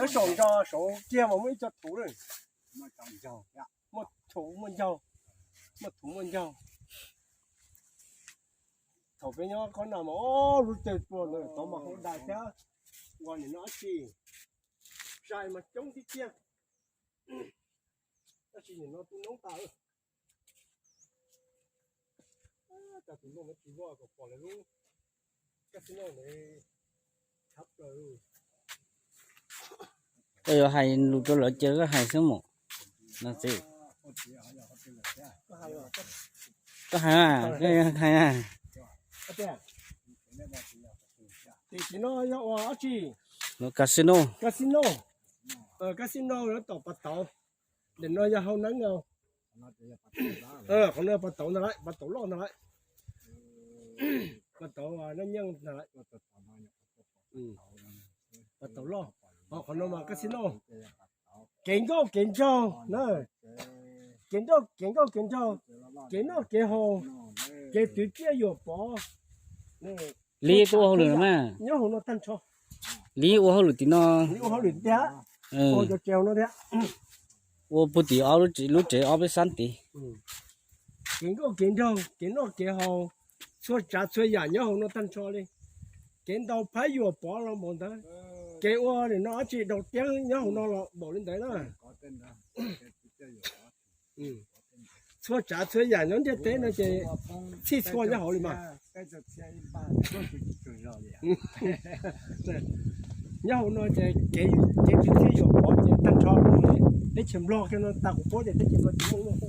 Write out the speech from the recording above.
Saum ntso saud kiag mas muaj ib co thuv lawm. Muaj thuv muaj ncaug, muaj thuv muaj ncaug. Thaum peb nyob qhov no mas ob lub caij tua ntawd tod mas hauv dais thiab. Ua nim no dab tsi, zais mas coob tib tiag. Tab sis nim no tu noob tas. Cas tus no tsis voj kom pom lawv lub casino ntawd tshab plaws. Koj yuav hais lus rau lawv ces koj hais xwb mas. No txiv, koj hais, koj hais na. Tim no yog ua dab tsi? Lub casino. Casino. Casino yuav tom pas tauv. Nim no yog hau neeb no. Qhov no pas tauv ntag lauj, pas tauv loj ntag lauj. Pas tauv nab nyeej ntag lauj. Pas tauv loj. Ho qhov no mas casino. Kev nkauj kev nraug na. Kev nraug kev nkauj kev nraug, kev noj kev haus, kev twv tsiaj yuam pov. Li tuaj ua hauj lwm no mas. Nyob hauv no tag nrho. Li ua hauj lwm tim no. Li ua hauj lwm tiag. Ua cov tsev hauv no thiab. Ua puag tim ob lub tsev, lub tsev ob peb xab tid. Kev nkauj kev nraug, kev noj kev haus, txhua tsav txhua yam nyob hauv no tag nrho li. Kev ntaus phab yuam pov los npaum ntawd. Kev ua nim no dab tsi daus tiab nyob hauv no los npaum li ntawd na. Txhua tsav txhua yam nyob ntiaj teb no ces txhij txhua nyob hauv li mas. Nyob hauv no ces kev, kev twv tsiaj yuam pov ces tag nrho li. Teb chaws Nplog kiag no tas kuv paub ces teb chaws Nplog tsis muaj lawm.